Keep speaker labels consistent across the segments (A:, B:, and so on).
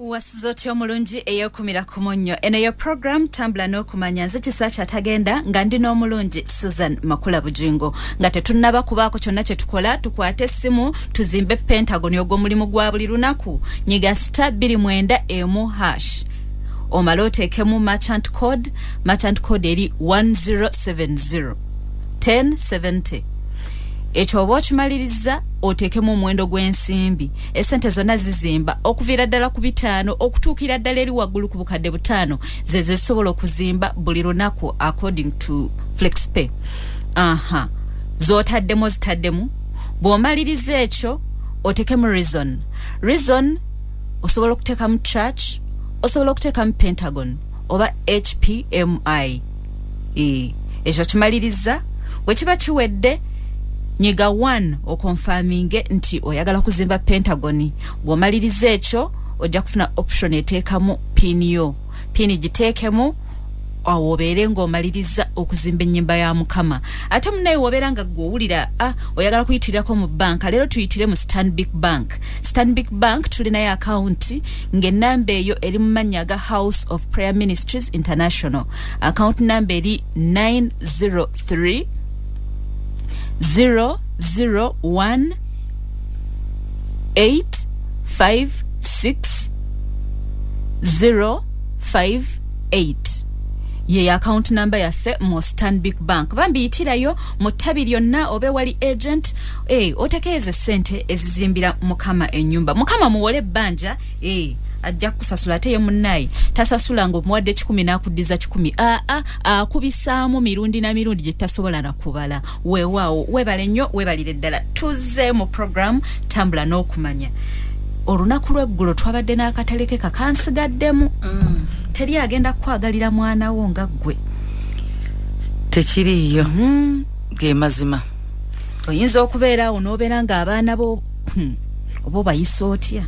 A: Wasuze otya omulungi eyekumira ku munnyo? Eno yo program Tambula n'Okumanya. Nze Kisa Kyatagenda nga ndi n'omulungi Susan Makula Bujingo. Nga tetunnaba kubaako kyonna kye tukola, tukwate essimu tuzimbe Pentagon. Ogwo mulimu gwa buli lunaku. Nyiga *291#, omale oteekemu merchant code. Merchant code eri 1070 1070. Ekyo oba okimaliriza, oteekemu omuwendo gw'ensimbi. Esente zonna zizimba okuviira ddala ku 5 okutuukira ddala eri waggulu ku 5000, ze zisobola okuzimba buli lunaku according to FlexPay. Aha, z'otaddemu ozitaddemu. Bw'omaliriza ekyo, oteekemu reason. Reason osobola okuteekamu church, osobola okuteekamu Pentagon oba HPMI. E, ekyo kimaliriza. Bwe kiba kiwedde, nyiga 1 okonfaminge nti oyagala kuzimba Pentagon. Bw'omaliriza ekyo, ojja kufuna option eteekamu PIN yo. PIN giteekemu awo, obeere ng'omaliriza okuzimba ennyumba ya Mukama. Ate munaye, wobeera nga gwe owulira oyagala kuyitirirako mu banka, leero tuyitire mu Stanbic Bank. Stanbic Bank tulinayo akawunti ng'ennamba eyo eri mu mannya ga House of Prayer Ministries International. Akawunti namba eri 903 001 856 058. Ye account number yaffe mu Stanbic Bank. Bambi yitirayo mu ttabi lyonna oba ewali agent, otekeeze sente ezizimbira Mukama ennyumba. Mukama muwole ebbanja, ajja kukusasula. Ate ye munnaye tasasula nga omuwadde 100 n'akuddiza 100. Aa, akubisaamu mirundi na mirundi gye tutasobola nakubala. Weewaawo, weebale nnyo, weebalire ddala. Tuzze mu program Tambula n'Okumanya. Olunaku lw'eggulo twabadde n'akatale ke kakansigaddemu. Teri agenda kukwagalira mwana wo nga ggwe.
B: Tekiriiyo, ge mazima.
A: Oyinza okubeera awo n'obeera ng'abaana bo, oba obayisa otya,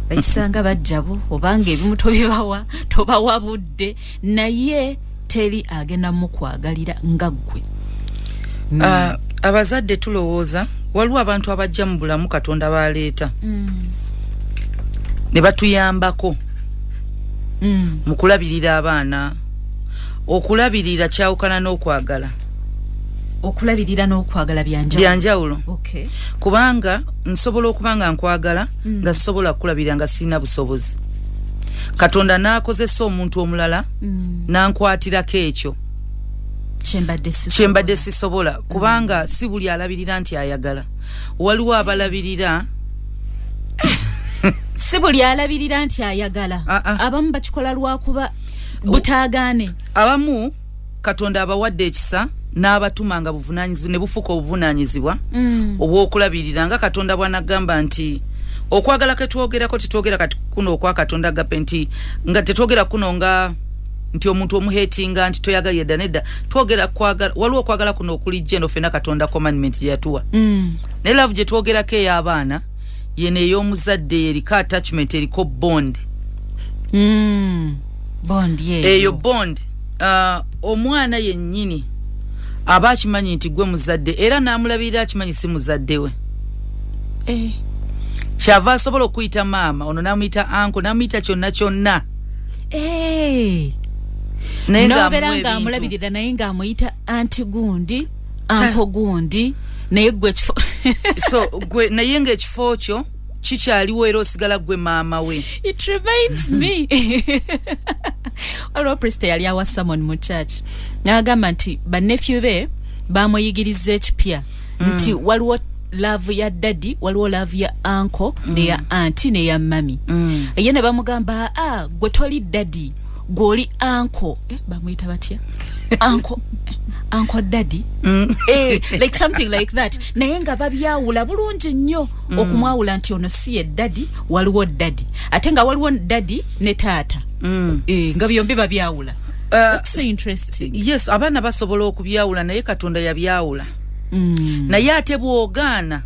A: bayisanga bajjabo, obanga ebimu tobibawa, tobawa budde, naye teri agenda mukwagalira nga ggwe.
B: Ah, abazadde tulowooza waliwo abantu abajja mu bulamu Katonda baleeta ne batuyambako mu kulabirira abaana. Okulabirira kyawukana n'okwagala.
A: Okulabirira n'okwagala byanjawulo?
B: Byanjawulo. Kubanga nsobola okuba nga nkwagala nga sobola kukulabirira, nga sirina busobozi. Katonda n'akozesa omuntu omulala n'ankwatirako ekyo
A: kyembadde sisobola.
B: Kyembadde sisobola, kubanga si buli alabirira nti ayagala. Waliwo abalabirira.
A: Si buli alabirira nti ayagala.
B: Ah, ah.
A: Abamu bakikola lwakuba butaagaane.
B: Abamu Katonda abawadde ekisa n'abatuma nga buvunanyizibwa, ne bufuuka obuvunanyizibwa obw'okulabirira, nga Katonda bw'anagamba nti okwagala ketwogerako, tetwogera kati kuno okwa Katonda agape, nti nga tetwogera kuno nga nti omuntu omuhetinga nti toyagalira dda. Nedda, twogera kwagala. Waliwo okwagala kuno okulijja eno ffenna Katonda commandment gye yatuwa, naye love gye twogerako ey'abaana yeno ey'omuzadde, eriko attachment, eriko bond.
A: Bond yeeyo.
B: Eyo bond, omwana yennyini aba akimanyi nti gwe muzadde, era n'amulabirira akimanyi si muzadde we. Kyava asobola okuyita maama ono, n'amuyita uncle, n'amuyita kyonna kyonna. Naye
A: nobeera
B: ng'amuwa
A: nga
B: ebintu.
A: Amulabirira naye ng'amuyita anti gundi, uncle gundi, naye gwe ekifo
B: So gwe, naye ng'ekifo kyo kikyaliwo, era osigala gwe maama we.
A: It reminds me, waliwo priest yali awa sermon mu church, n'agamba nti banefyu be bamuyigiriza ekipya nti waliwo love ya daddy, waliwo love ya uncle, neya auntie, neya mummy. Ye ne bamugamba, "Ah, gwe toli daddy, gwe oli uncle." Eh, bamuyita batya? Uncle, uncle daddy, like something like that. Naye nga babyawula bulungi nnyo, okumwawula nti ono si ye daddy, waliwo daddy, ate nga waliwo daddy ne taata. Eh, nga byombi babyawula. That's so interesting.
B: Yes, abaana basobola okubyawula, naye Katonda yabyawula. Naye ate bw'ogaana,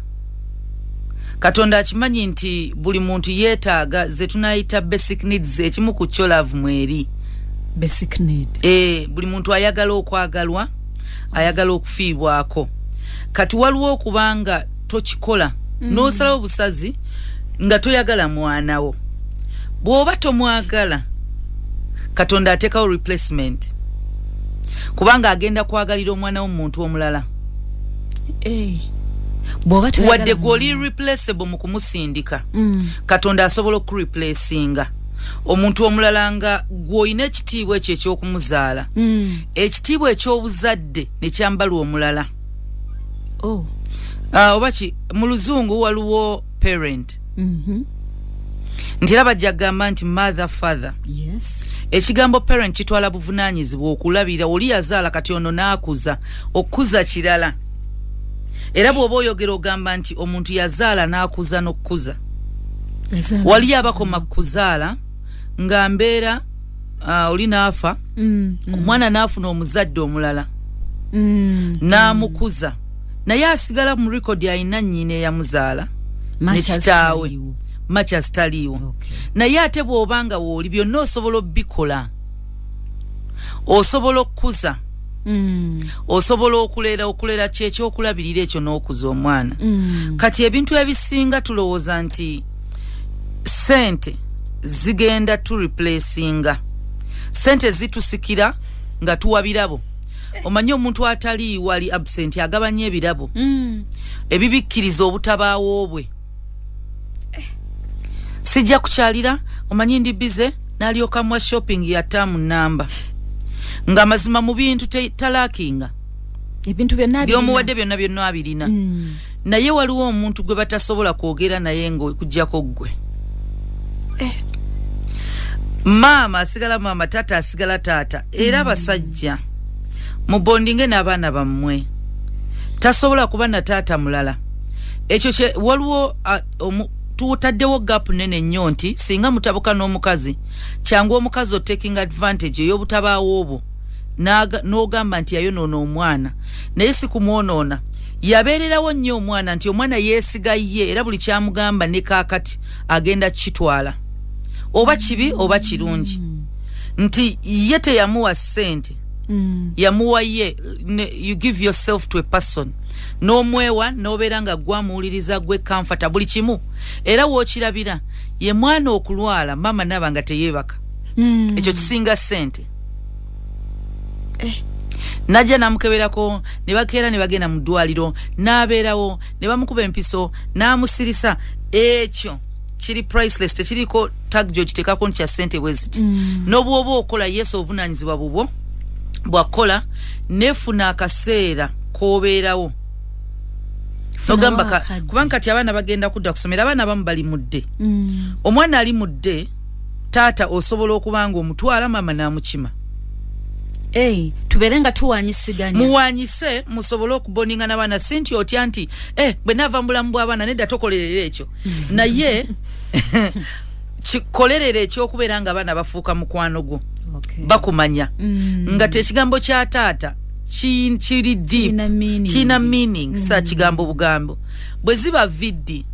B: Katonda akimanyi nti buli muntu yeetaaga ze tunayita basic needs. Ekimu ku kyo love mweri.
A: Basic need.
B: E, buli muntu ayagala okwagalwa, ayagala okufiibwako. Kati waliwo okubanga tokikola, n'osalawo busazi nga toyagala mwanawo. Bw'oba tomwagala, Katonda ateekawo replacement, kubanga agenda kwagalira omwana w'omuntu omulala.
A: Eh. Bw'oba toyagala.
B: Wadde gw'oli replaceable mu kumusindika, Katonda asobola okureplacinga omuntu omulala nga gw'olina ekitiibwa ekyo eky'okumuzaala, ekitiibwa eky'obuzadde nekyambalwa omulala.
A: Oh.
B: Oba ki mu Luzungu waliwo parent, nti era bajja kugamba nti mother, father. Ekigambo parent kitwala buvunaanyizibwa okulabira oli yazaala, kati ono n'akuza. Okukuza kirala, era bw'oba oyogera ogamba nti omuntu yazaala n'akuza n'okukuza.
A: Yazaala.
B: Wali abakoma kuzaala nga mbeera, oli n'afa, omwana n'afuna omuzadde omulala, n'amukuza, naye asigala mu rekodi alina nnyina eyamuzaala ne
A: Much as
B: kitaawe.
A: taliiwo.
B: Much as taliiwo. Naye ate bw'oba nga wooli, byonna osobola obbikola, osobola okukuza, osobola okulera. Okulera kyekyokulabirira ekyo n'okuza omwana. Kati ebintu ebisinga tulowooza nti sente zigenda tureplacinga. Sente zitusikira nga tuwa birabo. Omanyi omuntu ataliiwo, ali absent, agabanya ebirabo ebibikkiriza obutabaawo bwe. Sijja kukyalira, omanyi ndi busy, n'alyoka mwa shopping ya taamu namba, nga mazima mu bintu talackinga.
A: Ebintu byonna abirina.
B: Byomuwadde byonna byonna abirina. Naye waliwo omuntu gwe batasobola kwogera naye nga okugjako ggwe. Maama asigala maama, taata asigala taata. Era abasajja, mubondinge n'abaana bammwe. Tasobola kuba na taata mulala. Ekyo kye waliwo tutaddewo gap nene nnyo nti singa mutabuka n'omukazi, kyangu omukazi otaking advantage ey'obutabaawo obwo n'ogamba nti yayonoona omwana. Naye si kumwonoona, yabeererawo nnyo omwana, nti omwana yeesiga ye, era buli kyamugamba ne kaakati agenda kukitwala, oba kibi oba kirungi, nti ye teyamuwa ssente, yamuwa ye. You give yourself to a person n'omwewa, n'obeera nga gwamuwuliriza, gwe comforter, buli kimu. Era wookirabira ye mwana okulwala, maama naaba nga teyeebaka. Ekyo kisinga ssente. Najja namukeberako, ne bakeera ne bagenda mu ddwaliro, n'abeerawo ne bamukuba empiso n'amusirisa. Ekyo kiri priceless, tekiriko tag gyokiteekako nti kya ssente bwe ziti. N'obwoba okola, yesu obuvunaanyizibwa bubwo bwakukola, nefuna akaseera k'obeerawo nogamba
A: akadde.
B: Kubanga kati abaana bagenda kudda kusomera, abaana abamu bali mudde. Omwana ali mudde, taata osobola okuba nga omutwala, maama n'amukima.
A: Hey, tubeere nga tuwanyisiganya.
B: Muwanyise, musobole okubondinga n'abaana. Si nti otya nti bwe naava mu bulamu bw'abaana. Nedda, tokolerera ekyo, naye kikolerera ekyokubeera nga abaana bafuuka mukwano gwo. Bakumanya nga tekigambo kya taata kiri deep.
A: Kirina meaning.
B: Kirina meaning, sa kigambo bugambo. Bwe ziba VD,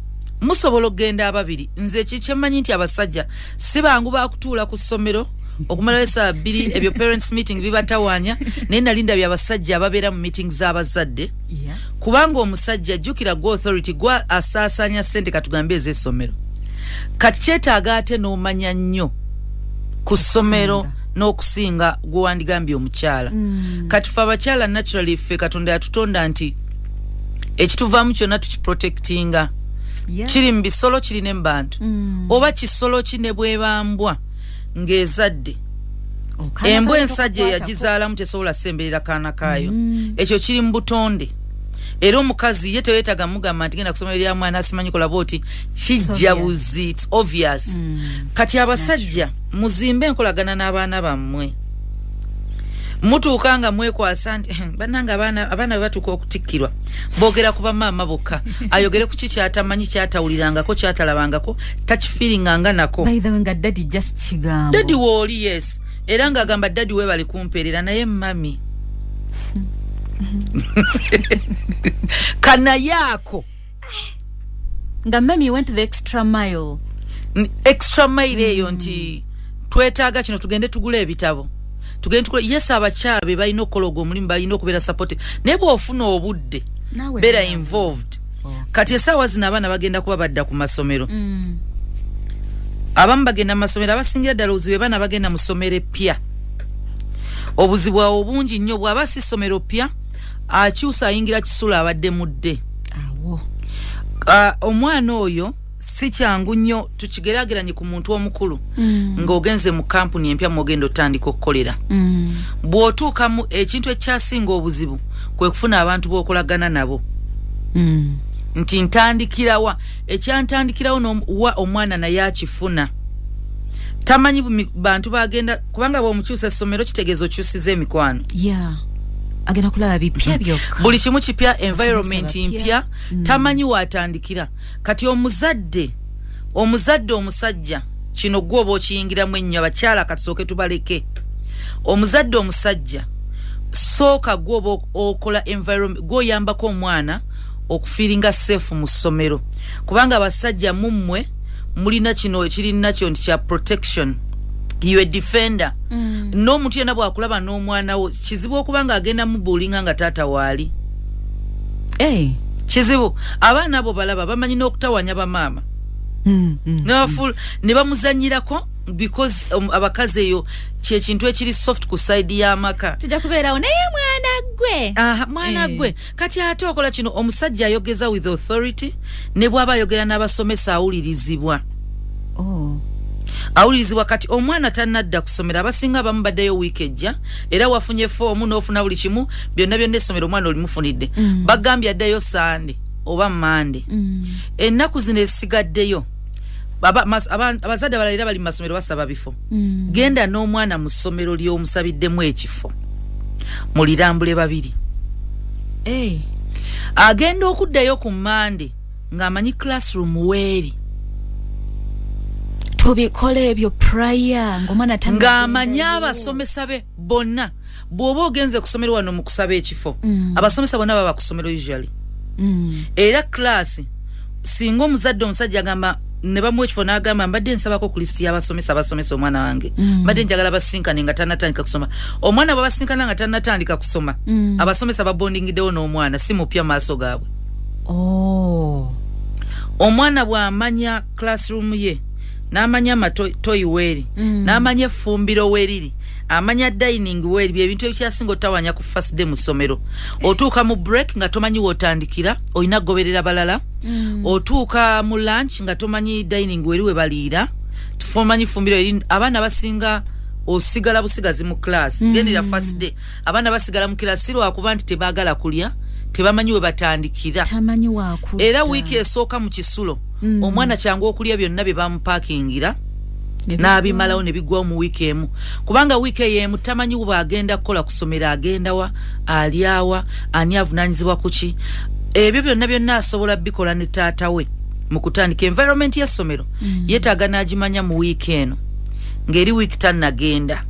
B: musobola okugenda ababiri. Nze ekyo kyemmanyi nti abasajja si bangu bakutuula ku ssomero okumalayo esaawa 2. Ebyo parents meeting bibatawaanya, naye nali ndabye abasajja ababeera mu meeting z'abazadde. Kubanga omusajja, jjukira, gwe authority, gwe asaasaanya ssente, katugambe ez'essomero. Kati kyetaaga ate n'omanya nnyo ku ssomero n'okusinga gwe wandigambye omukyala. Kati fe abakyala, naturally ffe Katonda yatutonda nti ekituvaamu kyonna tukiprotectinga. Kiri mu bisolo, kiri ne mu bantu. Oba kisolo ki, ne bwebambwa ng'ezadde
A: Okaana
B: embwa
A: kalina
B: ensajja
A: okukwatako.
B: Eyagizaalamu tesobola semberera kaana kaayo. Ekyo kiri mu butonde. Era omukazi ye teyeetaga mugamba nti genda kusomero lya mwana, asimanyi kola bwoti, kijja
A: obvious.
B: buzi, it's obvious. Kati abasajja, muzimbe enkolagana n'abaana bammwe. Mutuuka nga mwekwasa nti bannange abaana bwe batuuka okutikkirwa, boogera ku bamaama bokka. Ayogere ku ki kyatamanyi, kyatawulirangako, kyatalabangako, takifiiringanga nako.
A: By the way, nga daddy just kigambo.
B: Daddy wooli, yes, era ng'agamba, "Daddy weebale kumpeerera," naye mummy kanaye ako.
A: Nga mummy went the extra mile.
B: Extra mile eyo nti twetaaga kino, tugende tugule ebitabo, tugende tugule. Yes, abakyala be balina okukola ogwo omulimu, balina okubeera support, naye bw'ofuna obudde,
A: Naawe
B: beera
A: beera
B: involved. Kati esaawa zino abaana bagenda kuba badda ku masomero. Abamu bagenda mu masomero, abasingira ddala obuzibu baana bagenda mu ssomero eppya. Obuzibu awo bungi nnyo. Bw'aba si ssomero ppya, akyusa ayingira kisula abadde mudde.
A: Awo.
B: Omwana oyo si kyangu nnyo. Tukigeraageranye ku muntu omukulu ng'ogenze mu kampuni empya mwogenda otandika okukolera. Bw'otuukamu, ekintu ekyasinga obuzibu kwe kufuna abantu b'okolagana nabo. Nti ntandikirawa? Ekyantandikirawo wa omwana naye akifuna tamanyi bantu bagenda, kubanga bw'omukyusa essomero kitegeeza okyusiza emikwano.
A: Ya, agenda kulaba bipya byokka.
B: Buli kimu kipya, environment
A: bapya.
B: mpya, tamanyi waatandikira. Kati omuzadde omusajja, kino gwe oba okiyingiramu ennyo. Abakyala katusooke tubaleke. Omuzadde omusajja, sooka gwe oba okola environment, gwe oyambako omwana okufeelinga safe mu ssomero, kubanga abasajja mummwe mulina kino ekiri nakyo nti kya protection, you a defender. N'omuntu yenna bw'akulaba n'omwana wo, kizibu okuba nga agenda mubullyinga nga taata waali.
A: Hey.
B: Kizibu. Abaana abo balaba bamanyi n'okutawanya bamaama ne bamuzanyirako, because abakazi eyo kyekintu ekiri soft ku side y'amaka.
A: Tujja kubeerawo naye mwana gwe.
B: Aha, mwana gwe. Kati ate okola kino, omusajja ayogeza with authority, ne bw'aba ayogera n'abasomesa awulirizibwa.
A: Oh.
B: Awulirizibwa. Kati omwana tannadda kusomera, abasinga abamu baddeyo wiiki ejja, era wafunye foomu n'ofuna buli kimu byonna byonna, essomero omwana olimufunidde. Bagambye addeyo Sande oba Mande. Ennaku zino ezisigaddeyo, abazadde abalala era bali mu masomero basaba bifo. Genda n'omwana mu ssomero ly'omusabiddemu ekifo, mulirambule babiri.
A: Hey.
B: Agenda okuddayo ku Mande ng'amanyi classroom weeri.
A: Tubikola ebyo prior ng'omwana
B: ng'amanyi abasomesa be bonna. Bw'oba ogenze kusomero wano mu kusaba ekifo, abasomesa bonna baba kusomero usually. Era class, singa omuzadde omusajja agamba ne bamuwa ekifo n'agamba, "Mbadde nsabako ku lisiti y'abasomesa abasomesa omwana wange, mbadde njagala basinkane nga tannatandika kusoma." Omwana bw'abasinkana nga tannatandika kusoma, abasomesa babondingiddewo n'omwana, si mupya mu maaso gaabwe.
A: Oh.
B: Omwana bw'amanya classroom ye, n'amanya amatoyi weeri, n'amanya effumbiro weeriri, amanya dining weeri, byebintu ebikyasinga otawanya ku first day mu ssomero. Otuuka mu break nga tomanyi wootandikira, olina kugoberera balala. Otuuka mu lunch nga tomanyi dining weeri we baliira, tomanyi fumbiro eri. Abaana basinga osigala busigazi mu class. Gendera first day abaana basigala mu class, si lwakuba nti tebaagala kulya, tebamanyi we batandikira.
A: Tamanyi wakudda.
B: Era wiiki esooka mu kisulo, omwana kyangu okulya byonna bye bamupakingira n'abimalawo ne biggwawo mu wiiki emu, kubanga wiiki eyo emu tamanyi bw'agenda kukola ku ssomero, agenda wa, alyawa, ani avunaanyizibwa ku ki. Ebyo byonna byonna asobola bikola ne taata we mu kutandika. Environment y'essomero yeetaaga n'agimanya mu wiiki eno, ng'eri wiiki tannagenda.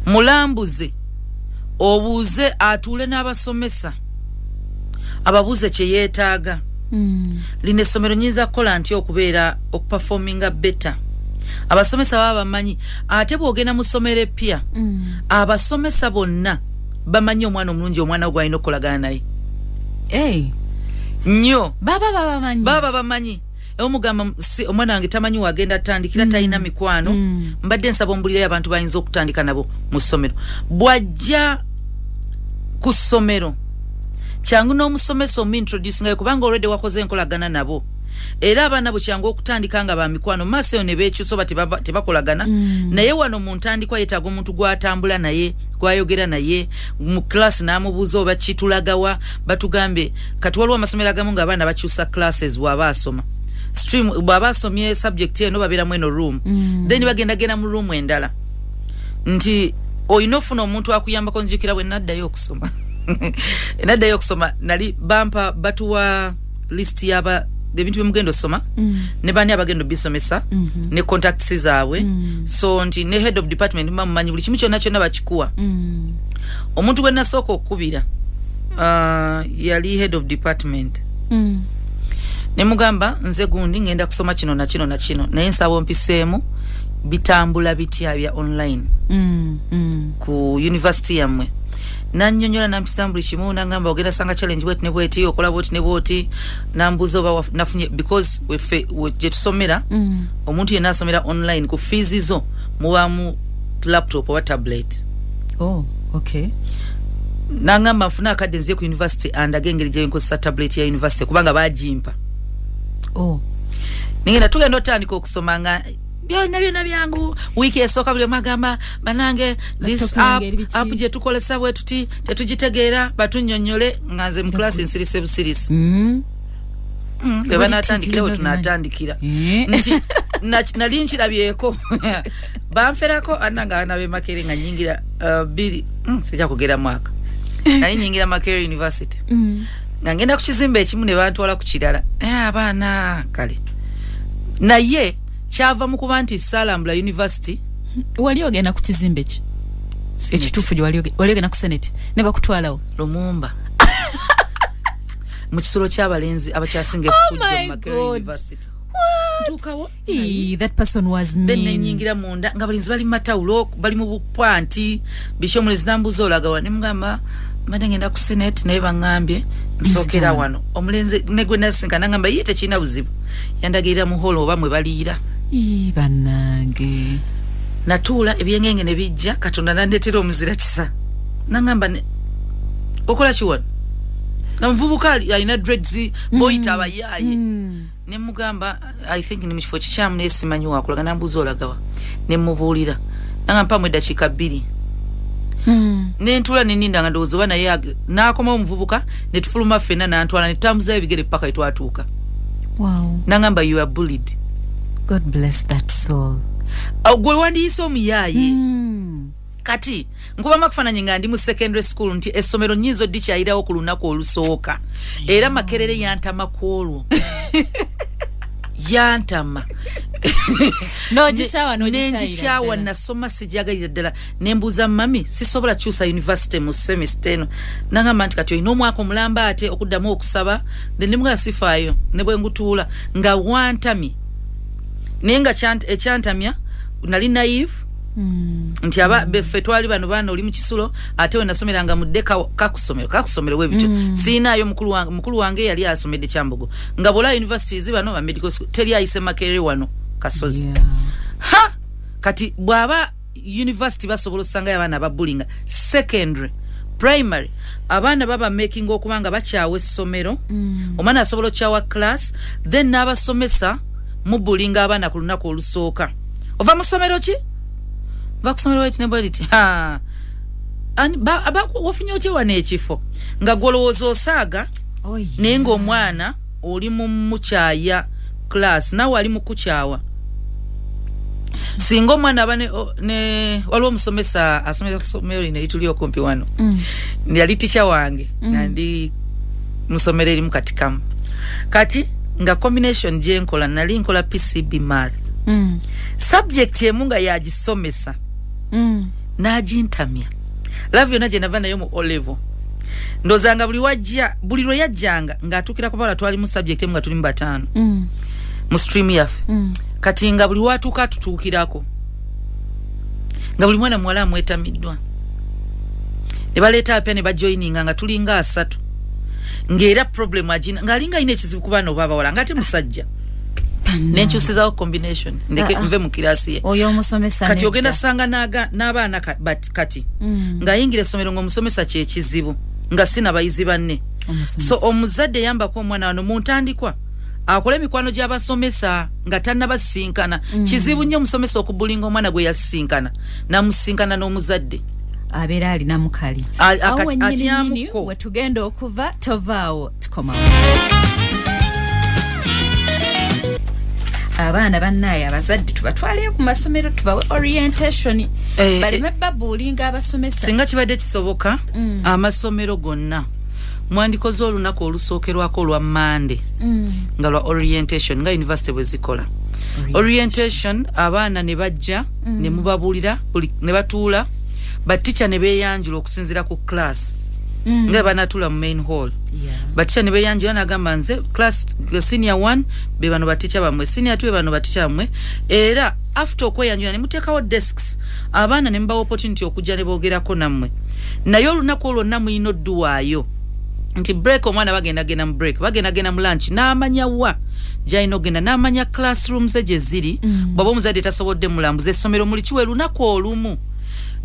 B: Mulambuze, obuuze, atuule n'abasomesa, ababuuze kye yeetaaga. Lino essomero nyinza kukola ntya okubeera okuperforminga better? Abasomesa baba bamanyi. Ate bw'ogenda mu ssomero eppya, abasomesa bonna bamanyi omwana omulungi omwana wo gwalina okukolagana naye.
A: Hey.
B: Nnyo.
A: Baba babamanyi.
B: Baba bamanyi. Omugamba, si omwana wange tamanyi wagenda atandikira, talina mikwano, mbadde nsaba ombulirayo abantu bayinza okutandika nabo mu ssomero. Bw'ajja ku ssomero, kyangu n'omusomesa omuintroducingayo, kubanga olwedde wakoze enkolagana nabo. Era abaana bwe kyangu okutandika nga bamikwano, maaso eyo ne beekyusa oba tebakolagana. Naye wano mu ntandikwa yeetaaga omuntu gw'atambula naye, gwayogera naye mu class, n'amubuuza oba kitulagawa batugambe. Kati waliwo amasomero agamu ng'abaana bakyusa classes. Bw'aba asoma stream, bw'aba asomye subject eno, babeeramu eno room, then bagenda genda mu room endala, nti olina ofuna omuntu akuyambako. Nzijukira bwe naddayo okusoma, nali bampa, batuwa list yaba ebintu byemugenda osoma, ne bani abagenda obisomesa, ne contacts zaabwe. So nti ne head of department muba mumanyi, buli kimu kyonna kyonna bakikuwa. Omuntu gwe nasooka okukubira yali head of department. Ne mugamba, "Nze gundi, ngenda kusoma kino na kino na kino, naye nsaba ompiseemu bitambula bitya bya online ku university yammwe." Nannyonnyola, nampisa buli kimu, nangamba ogenda sanga challenge bweti ne bweti, okola bwoti ne bwoti. Nambuuza oba nafunye, because weffe gye tusomera, omuntu yenna asomera online, ku fees zo mubaamu laptop oba tablet.
A: Oh, okay.
B: Nangamba nfune akadde nziye ku university andage engeri gyenkozesa tablet ya university, kubanga bagimpa. Ningenda, tugenda otandika okusoma nga byonna byonna byangu. Wiiki esooka buli omu agamba, "Banange, this
A: Laptop yange
B: app,
A: eri biki?"
B: app gye tukolesa bwe tuti tetugitegeera, batunnyonnyole." Nga nze mu class nsirise busirisi. Bwe banaatandikira we tunaatandikira. Nti nali nkirabyeko banferako ananga abaana b'e Makerere nga nyingira bbiri, sijja kugera mwaka, nali nyingira Makerere University, nga ngenda ku kizimbe ekimu ne bantwala ku kirala. Abaana kale, naye kyava mu kuba nti saalambula university.
A: Wali ogenda ku kizimbe ki
B: Senate.
A: Ekituufu gye wali wali ogenda ku Senate ne bakutwalawo?
B: Lumumba, mu kisulo ky'abalenzi abakyasinga
A: Oh
B: effujjo
A: my
B: mu Makerere
A: God.
B: University. Ntuukawo,
A: Ee, that person was
B: then
A: mean.
B: Nenyingira munda nga balenzi bali mu matawulo, bali mu bupwanti biki. Omulenzi nambuuza, "Olagawa?" Nemugamba, "Mbadde ngenda ku Senate, naye baŋŋambye nsookera
A: Nzija.
B: wano." Omulenzi ne gwe nasinka nagamba ye tekirina buzibu, yandagirira mu hall oba mwe baliira.
A: Ii, bannange.
B: Natuula, ebyengenge ne bijja, Katonda nandetera omuzira kisa. Nagamba, "Okola ki wano?" Omuvubuka alina dreads, boyita abayaaye. Nemugamba, "I think ni mukifo kikyamu, naye simanyi wakulaga." Nambuuza, "Olagawa?" Nemubuulira, nanga mpamu eddakiika 2. Nentuula neninda nga ndowooza oba naye n'akomawo omuvubuka, netufuluma ffenna, nantwala netutambuzayo ebigere paka wetwatuuka. Nangamba, "You are bullied."
A: God bless that soul.
B: Awo gwe wandiyise omuyaaye. Kati nkubamu akufaananyi nga ndi mu secondary school, nti essomero nnyinza oddikyayirawo ku lunaku olusooka, era Makerere yantama ku olwo, yantama.
A: N'ogikyawa, n'ogikyayira
B: Nenjikyawa.
A: ddala.
B: Nasoma sijagalira ddala. Nembuuza mami, "Sisobola kyusa university mu semester eno?" Nagamba nti kati olina omwaka omulamba ate okuddamu okusaba. Then nemugamba sifaayo ne bwe ngutuula nga wantamye, naye nga ekyantamya nali naive, nti aba beffe twali bano baana oli mu kisulo, ate we nasomeranga mudde kakusomero kakusomero bwe bityo. Siinaayo mukulu wange, mukulu wange yali asomedde Kyambogo, nga bwola universities bano ba medical school, teri ayise Makerere wano Kasozi. Ha, kati bw'aba university basobola osangayo abaana ababullyinga secondary, primary, abaana baba making okuba nga bakyawa essomero. Omwana asobola okyawa class, then n'abasomesa mubullyinga abaana ku lunaku olusooka. "Ova mu ssomero ki?" "Va ku ssomero weti nebweriti." "Wafunye otya wano ekifo?" Nga gwolowooza osaaga.
A: Oh, yeah.
B: Naye ng'omwana oli mu mukyaya class, naawe ali mu kukyawa. Singa omwana aba ne waliwo omusomesa asomesa ku ssomero lino erituli okumpi wano. Yali ticca wange nga ndi musomero erimu kati kamu. Kati nga combination gyenkola, nali nkola PCB math, subject emu nga yagisomesa, n'agintamya. Love yonna gye nava nayo mu O level, ndozanga buli wajja, buli lwe yajjanga ng'atuukira ku bawala, twali mu subject emu nga tuli mu bataano mu stream yaffe. Kati nga buli watuuka atutuukirako, nga buli mwana muwala amwetamiddwa. Ne baleeta apya ne bajoininga nga tulinga asatu, ng'era problem agina, ng'alinga alina ekizibu ku baana oba abawala, ng'ate musajja. Nenkyusizawo combination ndeke
A: Ah, ah.
B: nve mu kirasi ye.
A: Oyo omusomesa
B: Kati
A: nedda.
B: ogenda sanga n'abaana kati ng'ayingira essomero ng'omusomesa kyekizibu, nga si nabayizi banne.
A: Omusomesa.
B: So omuzadde yambako omwana wano mu ntandikwa akole emikwano gy'abasomesa nga tannabasinkana. Kizibu nnyo omusomesa okubullyinga omwana gwe yasisinkana, namusinkana n'omuzadde.
A: Abeera alina mukali. Awo wennyini nnyini
B: atyamuko.
A: wetugenda okuva, tovaawo, tukomawo. Abaana bannaaye, abazadde tubatwaleyo ku masomero tubawe orientation, baleme babullyinga abasomesa.
B: Singa kibadde kisoboka, amasomero gonna mwandikoze olunaku olusookerwako olwa Mande nga lwa orientation, nga university bwe zikola orientation. Abaana ne bajja ne mubabuulira ne batuula, batica ne beeyanjula okusinziira ku class. Nga banatula mu main hall, batica ne beyanjula, nagamba, "Nze class senior 1, be bano batica bammwe, senior 2, be bano batica bammwe." Era after okweyanjula ne muteekawo desks, abaana ne mubawa opportunity okujja ne boogerako nammwe. Naye olunaku olwo lwonna muyina odduwaayo nti break, omwana bagenda genda mu break, bagenda genda mu lunch, n'amanya wa gyalina okugenda, n'amanya classroom ze gye ziri. Bw'aba omuzadde tasobodde mulambuza essomero, mulikiwa olunaku olumu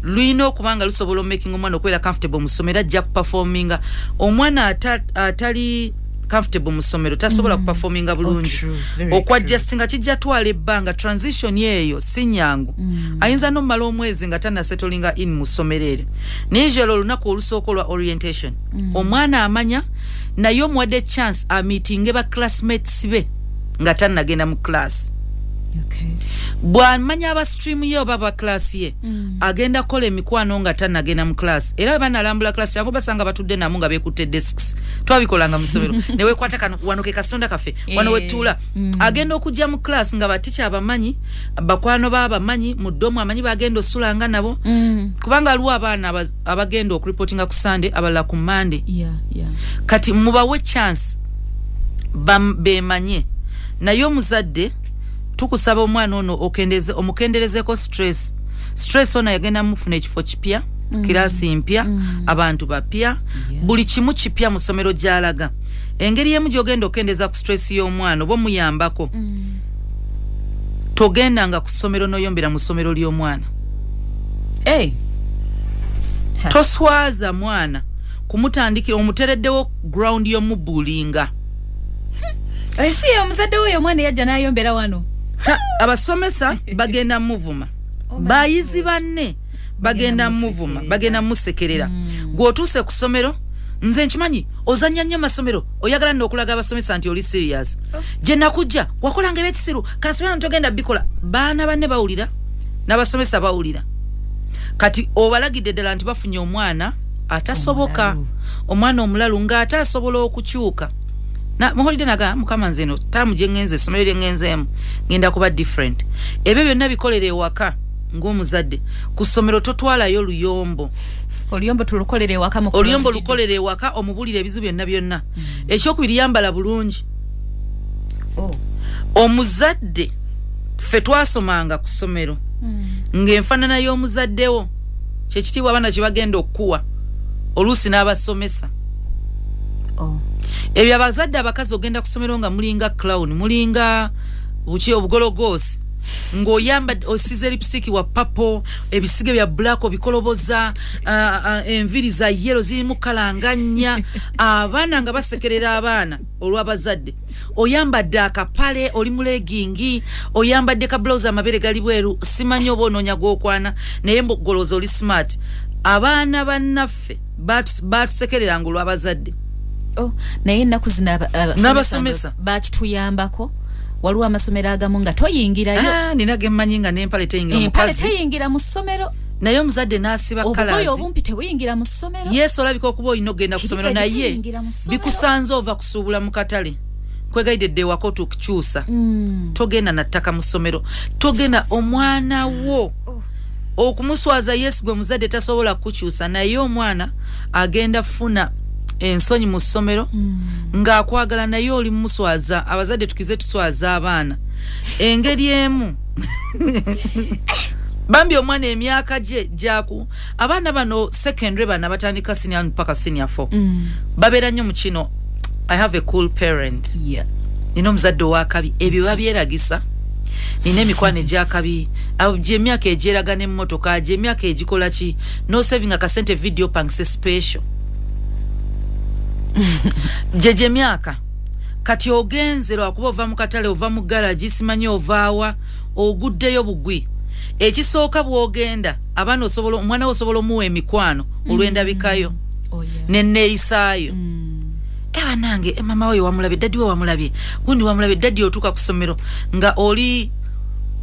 B: lulina okuba nga lusobola omaking omwana okubeera comfortable mu ssomero, ajja kuperforminga. Omwana atali comfortable mu ssomero tasobola kuperforminga bulungi.
A: Oh, true. Very.
B: Okwadjustinga kijja twala ebbanga, transition eyo si nyangu. Ayinza n'omumala omwezi nga tanasettlinga in mu ssomero eryo. Naye usually olunaku olusooka olwa orientation, omwana amanya, naye omuwadde chance ameetinge ba classmates be nga tannagenda mu class. Bw'amanya aba stream ye oba aba class ye, agenda kukola emikwano nga tannagenda mu class. Era bwe banalambula class yangu, basanga batudde namu nga beekutte desks. Twabikolanga mu ssomero, newekwata kano, wano ke kasonda kaffe, wano wetuula. Agenda okujja mu class nga batica abamanyi, bakwano baabamanyi mu dorm, amanyi bagenda osulanga nabo, kubanga aliwo abaana abagenda okureportinga ku Sunday, abalala ku Monday. Kati mubawe chance bemanye. Naye omuzadde tukusaba omwana ono okendeze, omukenderezeko stress. Stress ono yagenda mufuna ekifo kipya, kirasi mpya, abantu bapya, buli kimu kipya mu ssomero gy'alaga. Engeri emu gy'ogenda okendeza ku stress y'omwana oba omuyambako, togendanga ku ssomero n'oyombera mu ssomero ly'omwana.
A: Hey.
B: Toswaza mwana kumutandikira omutereddewo ground y'omubullyinga.
A: Si ye omuzadde we omwana yajja n'ayombera wano.
B: Abasomesa bagenda muvuma.
A: Oh my.
B: Bayizi banne bagenda muvuma, bagenda musekerera. Gweotuuse ku ssomero, nze nkimanyi ozanya nnyo amasomero, oyagala nno okulaga abasomesa nti oli serious. Gye nakujja wakolanga ebyekisiru, kansomero ntogenda bikola. Baana banne bawulira n'abasomesa bawulira. Kati obalagidde ddala nti bafunye omwana atasoboka, omwana omulalu ng'ate asobola okukyuka. Muholide naga, "Mukama, nze eno taamu gye ŋŋenze, essomero lye ŋŋenzeemu ŋŋenda kuba different." Ebyo byonna bikolera ewaka ng'omuzadde. Ku ssomero totwalayo luyombo.
A: Oluyombo tulukolera ewaka mu
B: Oluyombo
A: closed.
B: Lukolera ewaka, omubulira ebizibu byonna byonna. Ekyokubiri, yambala bulungi.
A: Oh.
B: Omuzadde, ffe twasomanga ku ssomero ng'enfaanana y'omuzaddewo kyekitiibwa abaana kye bagenda okukuwa, oluusi n'abasomesa.
A: Oh.
B: Ebyo abazadde abakazi, ogenda ku ssomero nga mulinga clown, mulinga buki, obugologoosi, ng'oyambadde, osize lipstick wa purple, ebisige bya black obikoloboza, enviri za yellow zirimu kalanga nnya, abaana nga basekerera abaana olw'abazadde. Oyambadde akapale, oli mu legging, oyambadde ka blouse, amabere gali bweru, simanyi oba onoonya gw'okwana, naye golooza oli smart. Abaana bannaffe batusekereranga olw'abazadde.
A: Oh, naye ennaku zino
B: N'abasomesa.
A: bakituyambako. Waliwo amasomero agamu nga toyingirayo.
B: Ah, nina gemmanyi nga n'empale teyingira.
A: Empale
B: Omukazi
A: teyingira mu ssomero.
B: Naye omuzadde n'asiba
A: Obugoye
B: kalaazi.
A: obumpi tebuyingira mu ssomero.
B: Yesu, olabika okuba olina okugenda ku ssomero,
A: Kirika
B: naye
A: teyingira mu ssomero.
B: bikusanze ova kusuubula mu katale. Kwegayidde dde ewaka otukukyusa. Togenda na ttaka mu ssomero, togenda omwana wo okumuswaza. Yesu, gwe muzadde tasobola kukukyusa, naye omwana agenda funa ensonyi mu ssomero ng'akwagala, naye oli mumuswaza. Abazadde tukize tuswaza abaana engeri emu. Bambi omwana emyaka gye gyaku, abaana bano secondary, bano abatandika senior paka senior 4, babeera nnyo mu kino, "I have a cool parent." Nina omuzadde owakabi. Ebyo babyeragisa, nina emikwano egyakabi. Gyemyaka egyeraga n'emmotoka, gyemyaka egikola ki, nosavinga kasente video pangise special, gye gyemyaka. Kati ogenze lwakuba ova mu katale, ova mu garagi, simanyi ovaawa, oguddeyo bugwi. Ekisooka bw'ogenda, abaana osobola, omwana we osobola omuwa emikwano olw'endabikayo
A: Oh, yeah.
B: neneeyisaayo. Abanange, mama we wamulabye, daddy we wamulabye, gundi wamulabye, daddy. Otuuka ku ssomero nga oli,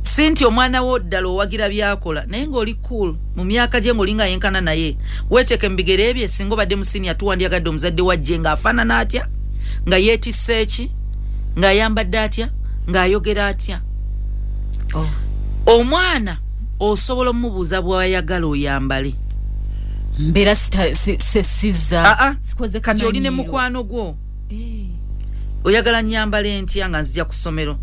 B: si nti omwana wo ddala owagira byakola, naye ng'oli cool mu myaka gye, ng'oli nga yenkana naye, weeteeke mu bigere ebye. Singa obadde mu senior two, wandyagadde omuzadde wajje ng'afaanana atya, nga yeetisse eki, ng'ayambadde atya, ng'ayogera atya?
A: Oh.
B: Omwana osobola omubuuza bw'ayagala oyambale.
A: Mbeera sisiza.
B: Aa,
A: sikoze
B: kati oli ne
A: kamanyiiro.
B: Mukwano gwo, oyagala nyambala entya nga nzija ku ssomero?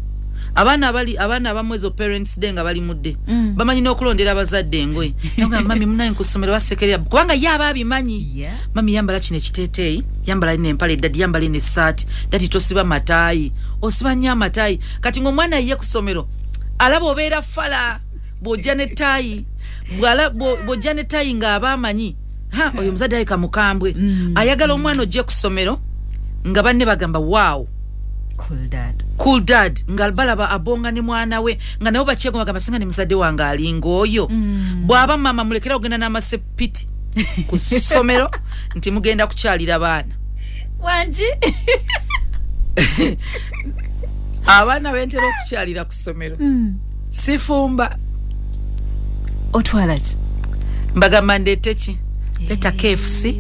B: Abaana abali, abaana abamu ezo Parents Day nga bali mudde, bamanyi n'okulondera abazadde engoye. Nagamba, "Mami, munaye ku ssomero basekerera," kubanga ye aba abimanyi. "Mami, yambala kino ekiteeteeyi, yambala ino empale, daddy, yambala ino essaati, daddy, tosiba mataayi, osiba nnyo amataayi." Kati ngaomwana ye ku ssomero alaba obeera fala bw'ojja nettaayi, bw'ojja nettaayi ng'aba amanyi, ha, oyo omuzadde ayika mukambwe. Ayagala omwana ojje ku ssomero nga banne bagamba, "Waawo,
A: Cool dad."
B: Cool dad, nga balaba abonga ne mwana we, nga nabo bakyegomba, gamba, "Singa ne muzadde wange alinga oyo." Bw'aba maama, mulekera ogenda n'amasepiti ku ssomero nti mugenda kukyalira baana.
A: Wangi.
B: Abaana bentera okukyalira ku ssomero, sifumba.
A: Otwala ki?
B: Mbagamba, "Ndeete ki? Leta KFC,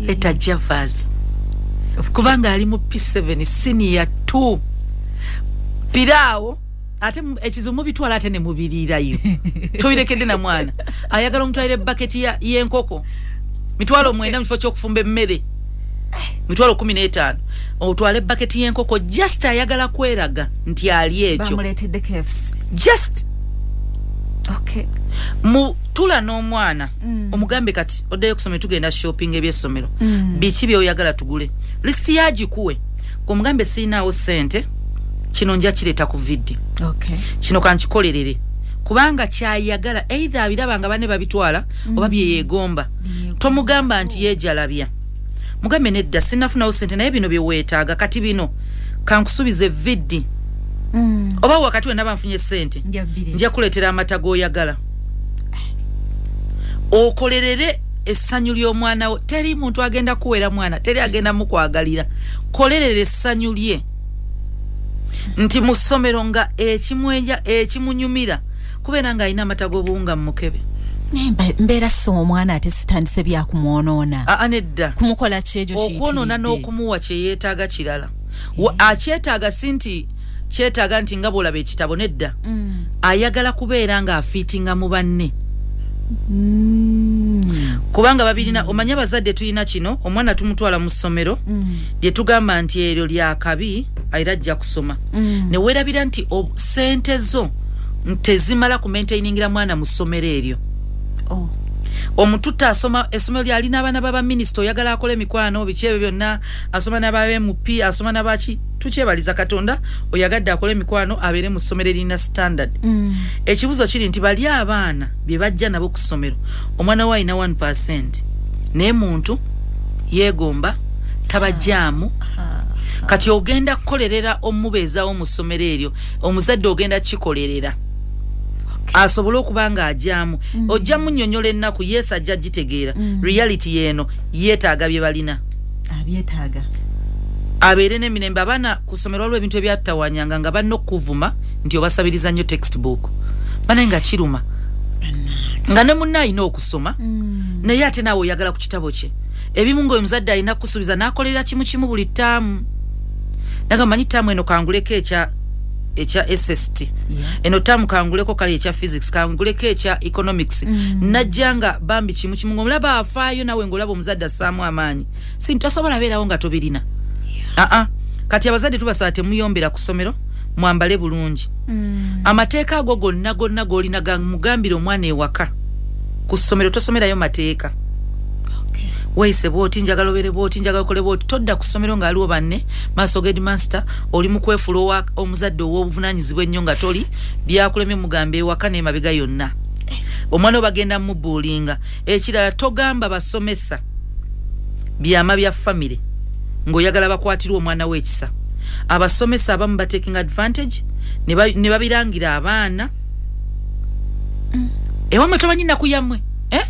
B: leta Javas," kubanga ali mu P7, senior 2. Piraawo ate ekizibu mubitwala ate ne mubiriirayo, tobirekedde na mwana. Ayagala omutwalire baketi y'enkoko 90,000 mu kifo ky'okufumba emmere 15,000. Otwale baketi y'enkoko, just ayagala kweraga nti ali ekyo.
A: Bamuleetedde KFC.
B: Just mutula n'omwana, omugambe, "Kati oddayo okusomero, tugenda shopping ebyessomero. Biki byoyagala tugule?" Lisiti yagikuwe, omugambe, "Siinaawo sente, kino nja kireeta ku vidiyo. Kino kankikolerere," kubanga kyayagala either abiraba nga banne babitwala oba byeyeegomba. Tomugamba nti yeejalabya, mugambe, "Nedda, sinafunawo sente, naye bino byeweetaaga, kati bino kankusubiza eviddi, oba wakati wenaba nfunye sente
A: Nja bireeta.
B: nja kuleetera amata g'oyagala." Okolerere essanyu ly'omwana wo. Teri muntu agenda kuwera mwana, teri agenda mukwagalira. Kolerera essanyu lye nti mu ssomero nga ekimwenja ekimunyumira kubeera ng'alina amata g'obuwunga mu mukebe.
A: Naye mbeera soma omwana ate sitandise byakumwonoona.
B: Aa, nedda.
A: Kumukola kyekyo.
B: Okwonoona
A: kiyitiridde.
B: N'okumuwa kyeyeetaaga kirala. Akyetaaga si nti kyetaaga nti nga bw'olaba ekitabo, nedda. Ayagala kubeera ng'afiitinga mu banne, kubanga babirina. Omanye abazadde tulina kino, omwana tumutwala mu ssomero lye tugamba nti eryo lyakabi era ajja kusoma, ne weerabira nti sente zo tezimala ku maintainingira mwana mu ssomero eryo.
A: Oh.
B: Omututte asoma essomero lyalina abaana b'abaminisita, oyagala akola emikwano, biki ebyo byonna, asoma n'aba MP, asoma n'abaki. Tukyebaliza Katonda, oyagadde akole emikwano, abeere mu ssomero erina standard. Ekibuzo kiri nti bali abaana bye bajja nabo ku ssomero, omwana we alina 1, naye muntu yeegomba, tabajjaamu. Kati ogenda kukolerera omubeezawo mu ssomero eryo, omuzadde ogenda kikolerera asobole okuba nga ajaamu. Ojja munnyonnyola ennaku, yesu ajja gitegeera. Reality yeeno, yeetaaga bye balina.
A: Abyetaaga.
B: Abeere n'emirembe. Abaana ku ssomero waliwo ebintu ebyatawanyanga nga banna okuvuma nti obasabiriza nnyo textbook, banaye nga kiruma, nga ne munne alina okusoma, naye ate naawe oyagala ku kitabo kye. Ebimu nga omuzadde alina kusuubiza n'akolerera kimu kimu buli ttaamu, naga, "Manyi ttaamu eno kanguleko ekya SST, eno ttaamu kanguleko kale ekya physics, kanguleko ekya economics." Najja nga bambi kimu kimu ngaomulaba afaayo, nawe ngaolaba omuzadde assaamu amaanyi, si tosobola beerawo nga tobirina. Aa, kati abazadde tubasaba temuyombera ku ssomero, mwambale bulungi. Amateeka ago gonna gonna g'olina gamugambire omwana ewaka. Ku ssomero tosomerayo mateeka. Weeyise bwoti, njagala obeere bwoti, njagala okole bwoti. Todda ku ssomero ng'aliwo banne maaso g'headmaster oli mu kwefuula omuzadde ow'obuvunanyizibwa ennyo nga toli. Byakulemye mugamba ewaka n'emabega yonna, omwana obagenda mubuulinga. Ekirala, togamba basomesa byama bya famire ng'oyagala bakwatirwe omwana w'ekisa. Abasomesa abamu bataking advantage ne babirangira abaana, "Ewammwe tomanyi nnaku yammwe, eh?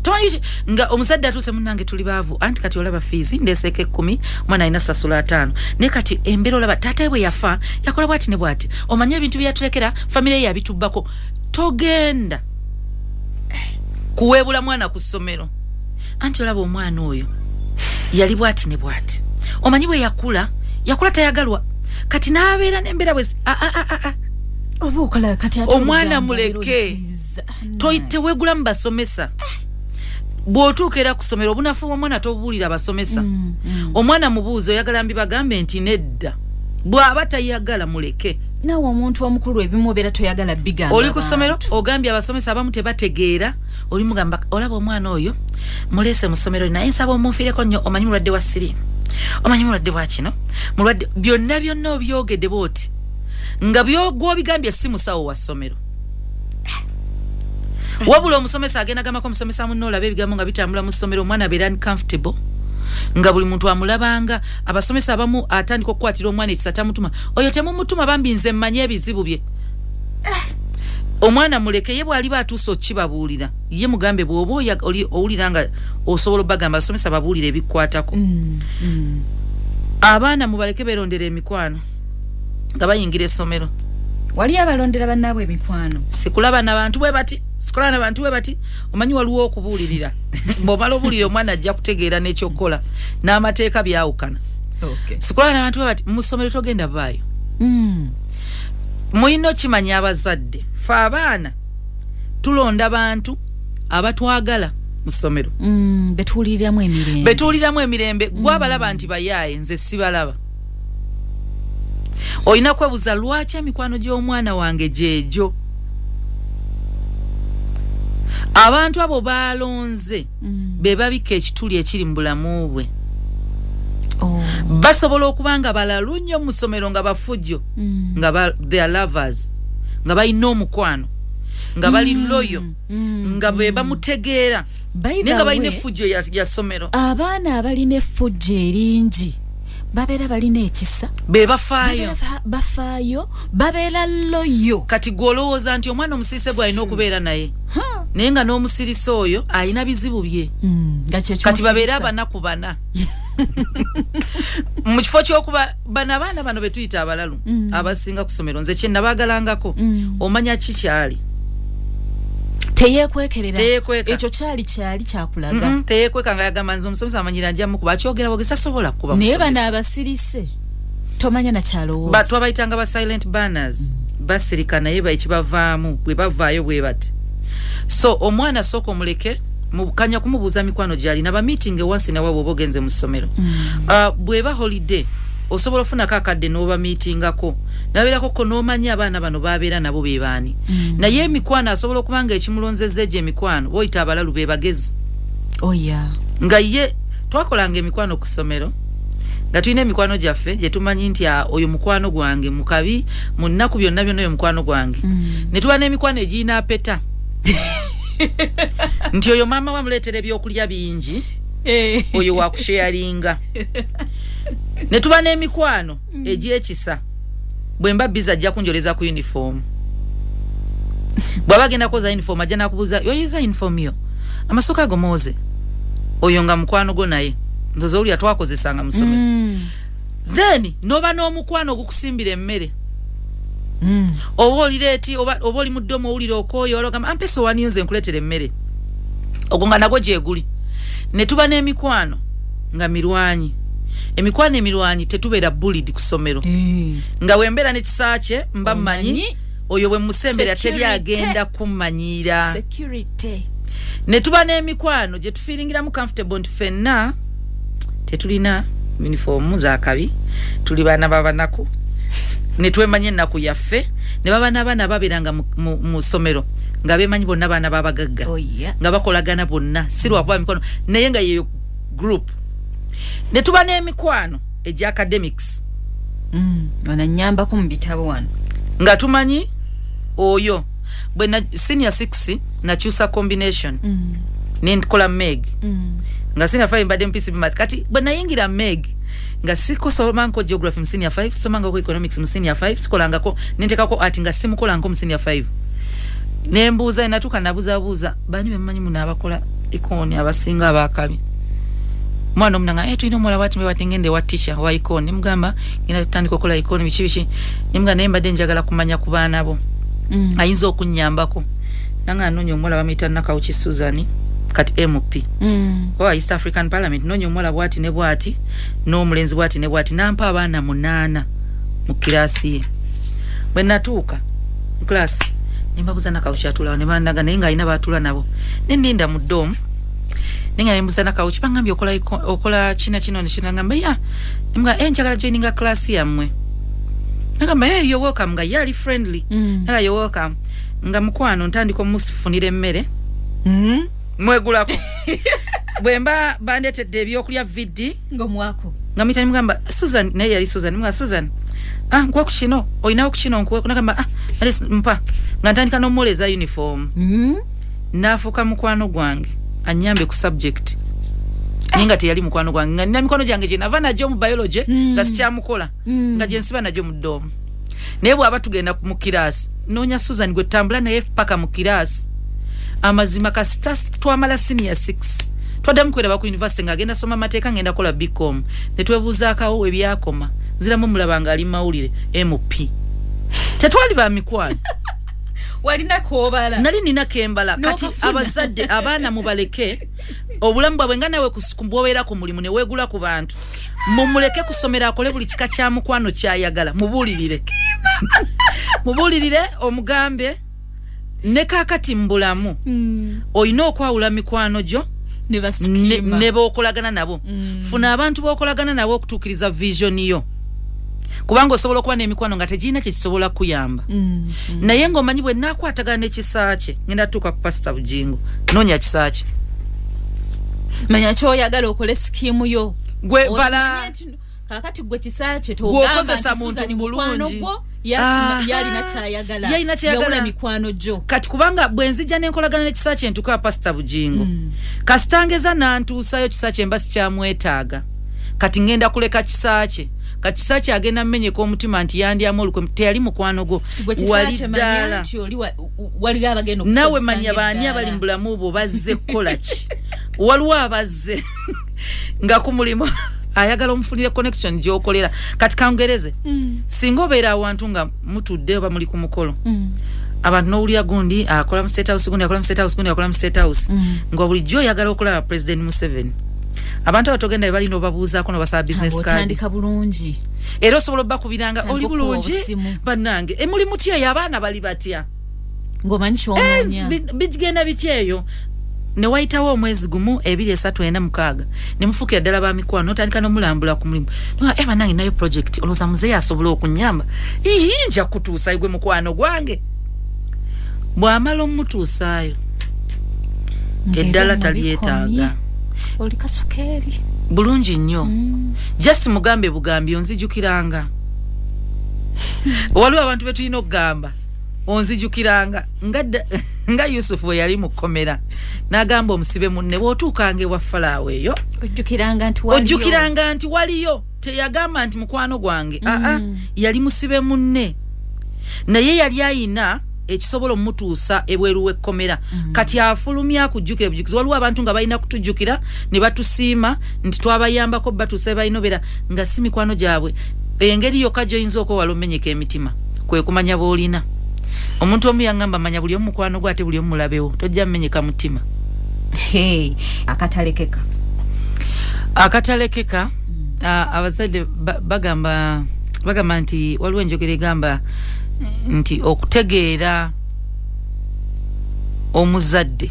B: Tomanyi biki?" Nga omuzadde atuuse, "Munnange, tuli baavu, anti kati olaba fees ndeeseeko 10, omwana alina sasula 50, naye kati embeera olaba, taata we bwe yafa yakola bwati ne bwati, omanye ebintu bye yatulekera, famire ye yabitubbako." Togenda kuweebula mwana ku ssomero, anti olaba omwana oyo yali bwati ne bwati, omanyi bwe yakula, yakula tayagalwa, kati n'abeera n'embeera bwe ah, ah, ah, ah, ah.
A: Oba okola kati ate
B: Omwana
A: olugambo
B: muleke.
A: oluyitiriza.
B: Teweegula mu basomesa. Bw'otuuka era ku ssomero, obunafu bw'omwana tobuwulira abasomesa. Omwana mubuuzi, oyagala mbibagambe nti nedda? Bw'aba tayagala, muleke.
A: Naawe omuntu omukulu ebimu obeera toyagala bigamba.
B: Oli ku ssomero, ogambye abasomesa abamu tebategeera. Oli mugamba, olaba omwana oyo muleese mu ssomero, naye nsaba omunfiireko nnyo, omanyi mulwadde wa siriimu, omanyi mulwadde wa kino, mulwadde byonna byonna. Obyogedde bwoti nga gwobigambye si musawo wa ssomero, wabula omusomesa agenda gambako omusomesa munne. Olaba ebigambo nga bitambula mu ssomero, omwana abeera uncomfortable nga buli muntu amulabanga. Abasomesa abamu atandika okukwatira omwana ekisa, tamutuma oyo, temumutuma bambi, nze mmanye ebizibu bye. Omwana muleke ye bw'aliba atuuse okkibabuulira, ye mugambe. Bw'oba owulira nga osobola obagamba, abasomesa babuulira ebikwatako. Abaana mubaleke berondera emikwano nga bayingira essomero.
A: Wali abalondera bannaabwe emikwano.
B: Sikulaba nabantu bwe bati, sikulaba nabantu bwe bati. Omanyi waliwo okubuulirira, bw'omala obuulirira omwana ajja kutegeera n'ekyokukola n'amateeka byawukana. Sikulaba nabantu bwe bati mu ssomero, togenda baayo. Mulina okimanya abazadde, fe abaana tulonda bantu abatwagala mu ssomero.
A: Betuwuliriramu emirembe.
B: Betuwuliramu emirembe. Gwabalaba nti bayaaye, nze sibalaba. Olina kwebuuza, lwaki emikwano gy'omwana wange gyegyo? Abantu abo balonze be babika ekituli ekiri mu bulamu bwe. Basobola okuba nga balalu nnyo mu ssomero, nga bafujjo, nga they are lovers, nga balina omukwano, nga bali loyal, nga be bamutegeera,
A: By
B: naye
A: the
B: nga balina
A: way,
B: effujjo ya ssomero.
A: Abaana abalina effujjo eringi babeera balina ekisa.
B: Be bafaayo.
A: Babeera bafaayo, babeera loyal.
B: Kati gwe olowooza nti omwana omusirise gwalina okubeera naye, naye nga n'omusirise oyo alina bizibu bye.
A: Nga kye
B: Kati babeere
A: kimusirise.
B: Abanaku bana mu kifo ky'okuba bano abaana bano betuyita abalalu abasinga ku ssomero, nze kyenabaagalangako, omanya ki kyali?
A: Teyeekwekerera.
B: Teyeekweka.
A: Ekyo kyali kyakulaga.
B: Teyeekweka nga yagamba, nze omusomesa amanyira nja mukuba, akyogera bwogezi, tasobola kuba
A: Naye bano
B: musomesa.
A: abasirise tomanya nakyalowooza.
B: Twabayitanga ba silent banners, basirika naye ekibavaamu bwe bavaayo bwe bati. So omwana sooka omuleke mukanya kumubuuza mikwano gyalina, ba meeting once nawe bwoba ogenze mu ssomero. Bweba holiday, osobola ofunako akadde n'oba meetingako, nabeerako ko n'omanya abaana bano babeera nabo be baani. Naye emikwano, asobola okuba nga ekimulonzeza egyo emikwano boyita abalalu be bagezi.
A: Oya.
B: Nga ye twakolanga emikwano ku ssomero, nga tulina emikwano gyaffe gye tumanyi nti, "Ah, oyo mukwano gwange mu kabi, mu nnaku, byonna byonna, oyo mukwano gwange." Ne tuba n'emikwano egirina apeta nti oyo maama wamuleetera ebyokulya bingi, oyo wakusharinga. Ne tuba n'emikwano egy'ekisa, bwe mba biza ajja kunjoleza ku uniform. Bw'aba agenda kwoza uniform, ajja nakubuuza, yoyeza uniform yo, amasooka ago mooze. Oyo nga mukwano gwo, naye ndoza owulira twakozesanga mu ssomero. Then noba n'omukwano ogukusimbira emmere, oba oli late, oba oli mu dorm, owulira okwoyo, ologamba, ampa esowani yo nze nkuleetera emmere. Ogwo nga nagwo gyeguli. Ne tuba n'emikwano nga mirwanyi. Emikwano emirwanyi tetubeera bullied ku ssomero. Nga wembeera nekisa kye mba mmanyi
A: Omanyi.
B: oyo bwe musembera teri
A: Security.
B: agenda kummanyiira.
A: Security.
B: Ne tuba n'emikwano gye tufiiringiramu comfortable nti ffenna tetulina uniform zakabi, tuli baana babanaku, ne twemanya ennaku yaffe. Ne baba n'abaana babeeranga mu ssomero nga bemanyi bonna baana babagagga, nga bakolagana bonna, si lwakuba mikono, naye nga yeyo group. Ne tuba n'emikwano egya academics.
A: Ono nyambako mu bitabo wano.
B: Nga tumanyi oyo bwe na senior 6 nakyusa combination, nenkola MEG. Nga senior 5 mbadde mu PCB math. Kati bwe nayingira MEG, nga sikosomanko geography mu senior 5, somangako economics mu senior 5, sikolangako, nentekako art nga simukolanko mu senior 5. Nembuuza, natuuka nabuzabuuza, bani bemumanyi muno abakola econ abasinga abakabi? Mwana omunanga, hey, tulina omuwala bwati bwati. Ngende wa teacher wa econ, nemugamba ngenda kutandika okukola econ, biki biki. Nemugamba, naye mbadde njagala kumanya ku baana bo ayinza okunyambako. Nanga anoonya omuwala bamuyita Nakawuki Susan, kati MP owa East African Parliament. Noonya omuwala bwati ne bwati n'omulenzi bwati ne bwati. Nampa abaana munaana mu kirasi ye. Bwe natuuka mu class, nembabuuza Nakawuki atulawo, ne bandaga, naye ng'alina baatula nabo. Neninda mu dorm, Nenga nembuza nakawuki, bangambye okola kina kino nekina. Ngamba ya nemugamba, njagala joininga class yammwe. Nagamba, hey, you're welcome. Nga ye ali friendly. Naga, you're welcome. Nga mukwano ntandika omufunira emmere. Mwegulako bwe mba bandeetedde ebyokulya vidi.
A: Ng'omwako.
B: Nga muyita, nemugamba Susan, naye yali Susan. Nemugamba, Susan, ah, nkuwa ku kino, olinawo ku kino, nkuwe. Nagamba, ah, Alice, mpa. Nga ntandika n'omwoleza uniform. N'afuuka mukwano gwange, anyambe ku subject, naye nga teyali mukwano gwange. Nga nina mikono gyange gye nava nagyo mu biology, nga sikyamukola, nga gye nsiba nagyo mu dorm. Naye bw'aba tugenda mu kiraasi, noonya Susan gwe tutambula naye paka mu kiraasi. Amazima, kasita twamala senior 6, twaddamu kweraba ku university, ng'agenda soma amateeka, ngenda kola BCom, ne twebuuzaakawo ebyakoma. Nziramu mulaba nga ali mawulire, MP. Tetwali ba mikwano.
A: Walina kobala.
B: Nali nina kembala kati.
A: N'okafuna.
B: Abazadde, abaana mubaleke obulamu bwabwe. Nga nawe bw'obeera ku mulimu ne weegula ku bantu, mumuleke kusomera, akole buli kika kya mukwano kyayagala. Mubuulirire, mubuulirire, omugambe. Ne kaakati mu bulamu olina okwawula mikwano gyo
A: ne basikima.
B: Ne b'okolagana nabo. Funa abantu b'okolagana nabo okutuukiriza vision yo, kubanga osobola okuba n'emikwano nga tegirina kye kisobola kuyamba. Naye ng'omanyi bwe naakwatagana n'ekisaakye, ngenda tuuka ku Pasita Bujingo. Noonya kisaakye.
A: Manya kyoyagala, okole scheme yo.
B: Gwe
A: Okimanye nti kaakati gwe kisaakye
B: Gwe
A: togamba
B: okozesa
A: nti
B: muntu
A: Susan mukwano
B: bulungi.
A: gwo, yalina kyayagala.
B: Yalina kyayagala.
A: Yawula mikwano gyo.
B: Kati kubanga bwe nzija n'enkolagana n'ekisaakye, ntuka Pasita Bujingo, kasitangeza nantuusayo kisaakye, mba sikyamwetaaga. Kati ŋŋenda kuleka kisaakye. Kati kisaakye agenda mmenyeka omutima nti yandyamu olukwe. Teyali mukwano gwo.
A: Nti gwe
B: wali
A: kisaakye, manya
B: ddaala.
A: nti oli waliwo abagenda
B: Naawe
A: okukozesa
B: manya baani
A: ng'eddaala.
B: abali mu bulamu bwo bazze kukola ki. Waliwo abazze nga ku mulimu ayagala omufunire connection gy'okolera. Kati kangereze, singa obeera awantu nga mutudde oba muli ku mukolo, abantu n'owulira gundi akola mu State House, gundi akola mu State House, gundi akola mu State House, nga bulijjo oyagala okulaba President Museveni, abantu abo togenda be balina obabuuzaako nobasaba business card.
A: Otandika bulungi.
B: Era osobola obbakubiranga,
A: Tandika
B: oli
A: okuwa
B: bulungi?
A: obusimu.
B: Bannange, emuli mutya eyo? Abaana bali batya?
A: Ng'omanyi kyonoonya.
B: Bigenda bitya eyo? Ne wayitawo omwezi 1, 2, 3, 4, 6, ne mufuukira ddala ba mikwano, notandika nomulambula ku mulimu. Noga, bannange, nayo project, olowooza muzeeyi asobola okunyamba? Ii, nja kutuusayo gwe mukwano gwange. Bw'amala omutuusaayo, eddala talyetaaga.
A: Oli kasukeeri.
B: Bulungi nnyo. Just mugambe bugambi, onzijukiranga. Waliwo abantu betulina okugamba onzijukiranga, nga Yusufu bwe yali mu kkomera n'agamba omusibe munne, bw'otuukanga ewa Falaawo eyo,
A: ojjukiranga nti waliyo.
B: Ojjukiranga nti waliyo. Teyagamba nti mukwano gwange, aa, yali musibe munne, naye yali ayina ekisobola omutuusa ebweru w'ekkomera. Kati afulumya akujjukira bujukizi. Waliwo abantu nga balina kutujjukira ne batusiima nti twabayambako batuusa balina obeera nga si mikwano gyabwe. Engeri yokka gy'oyinza okwewala omenyeka emitima kwe kumanya bw'olina omuntu omu. Yaŋŋamba, manya buli omu mukwano gwe, ate buli omu mulabewo, tojja mmenyeka mutima.
A: Hey, akatalekeka.
B: Akatalekeka, abazadde bagamba nti waliwo enjogera egamba nti okutegeera omuzadde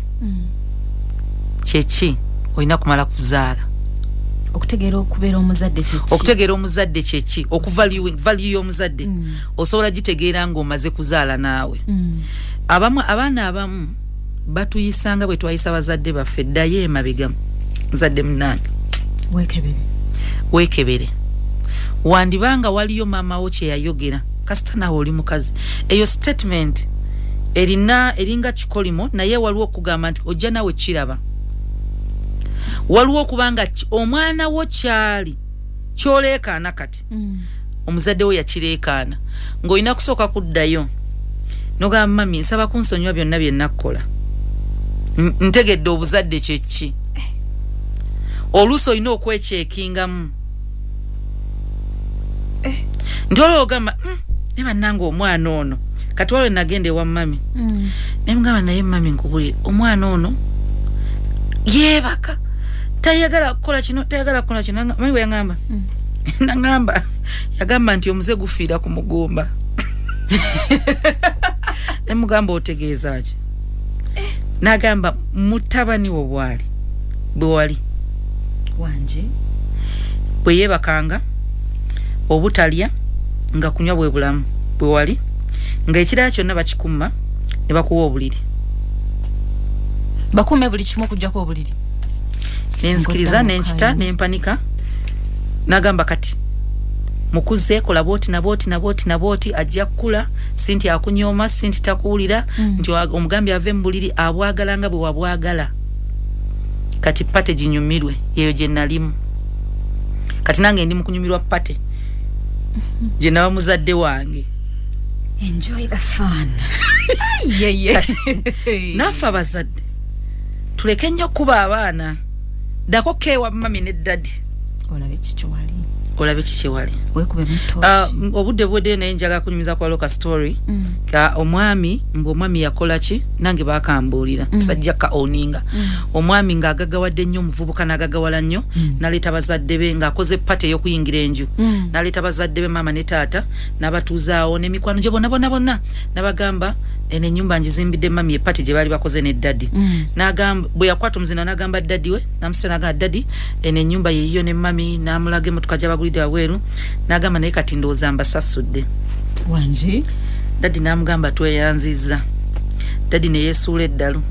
B: kyeki, olina kumala kuzaala.
A: Okutegeera okubeera omuzadde kyeki?
B: Okutegeera omuzadde kyeki, okuvalue value y'omuzadde, osobola gitegeera ng'omaze kuzaala naawe. Abamu, abaana abamu batuyisanga bwe twayisa bazadde baffe. Ddayo emabega, muzadde munange.
A: Weekebere.
B: Weekebere, wandibanga waliyo maama wo kyeyayogera, kasita naawe oli mukazi. Eyo statement erina eringa kikolimo, naye waliwo okugamba nti ojja naawe kiraba. Waliwo okubanga omwana wo kyali kyoleekaana kati, omuzadde we yakireekaana, ng'olina kusooka kuddayo nogamba, mami, nsaba kunsonyiwa byonna bye nakkola. Ntegedde obuzadde kyeki. Oluusi olina okwekyekingamu nti waliwo ogamba, ne bannange omwana ono." Kati waliwo nagenda ewa mami, nemugamba, naye mami, nkubulire, omwana ono yeebaka, tayagala kukola kino, tayagala kukola kino. Mami bwe yaŋamba, naŋamba, yagamba nti omuze gufiira ku mugumba. Nemugamba, otegeeza ki? N'agamba, mutabani wo bwali Bwe wali
A: Wanje.
B: Bwe yeebakanga obutalya nga kunywa bwe bulamu bwe wali, ng'ekirala kyonna bakikumma ne bakuwa obuliri.
A: Bakume buli kimu okuggyako obuliri.
B: Nenzikiriza, nenkita, nempanika. Nagamba kati mukuze, kola bwoti na bwoti na bwoti na bwoti, ajja kukula. Si nti akunyooma, si nti takuwulira, nti omugambye ave mu buliri, abwagala nga bwe wabwagala. Kati party ginyumirwe, yeyo gye nalimu. Kati nange ndi mukunyumirwa party gye naba muzadde wange.
A: Enjoy the fun. Yeah.
B: Naffe abazadde tuleke nnyo okuba abaana. Ddako keewa mummy ne daddy.
A: Olabe kikyo wali.
B: Olabe kikyewali.
A: Weekube mu
B: Ah,
A: tooki.
B: Obudde buweddeyo, naye njagala kunyumiza kwaliwo ka story ka omwami. Mbu omwami yakola ki? Nange bakambuulira, sajja ka oninga. Omwami ng'agaggawadde nnyo, omuvubuka n'agaggawala nnyo, n'aleeta bazadde be ng'akoze party ey'okuyingira enju, n'aleeta bazadde be, maama ne taata, n'abatuuzaawo n'emikwano gye bonna bonna bonna, n'abagamba, "Eno ennyumba ngizimbidde mummy." E party gye baali bakoze ne daddy, n'agamba, bwe yakwata omuzina, n'agamba daddy we, namusitula, n'agamba, "Daddy, eno ennyumba yeyiyo ne mummy." N'amulaga emmotoka gy'abagulidde wabweru, n'agamba, "Naye kati ndowooza mbasasudde."
A: Wangi.
B: Daddy n'amugamba, "Tweyanzizza." Daddy ne yeesuula eddalu,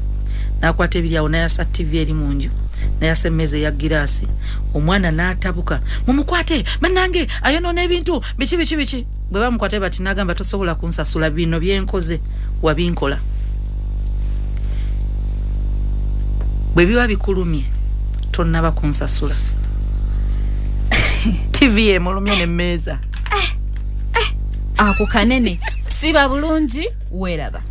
B: n'akwata ebiri awo, n'ayasa TV eri mu nju, n'ayasa emmeeza eya giraasi. Omwana n'atabuka, "Mumukwate bannange, ayonoona ebintu, biki biki biki." Bwe bamukwate bati, n'agamba, "Tosobola kunsasula bino byenkoze, wabinkola. Bwe biba bikulumye, tonnaba kunsasula." TV emulumye nemmeeza.
A: Ako kanene. Siba bulungi, weeraba.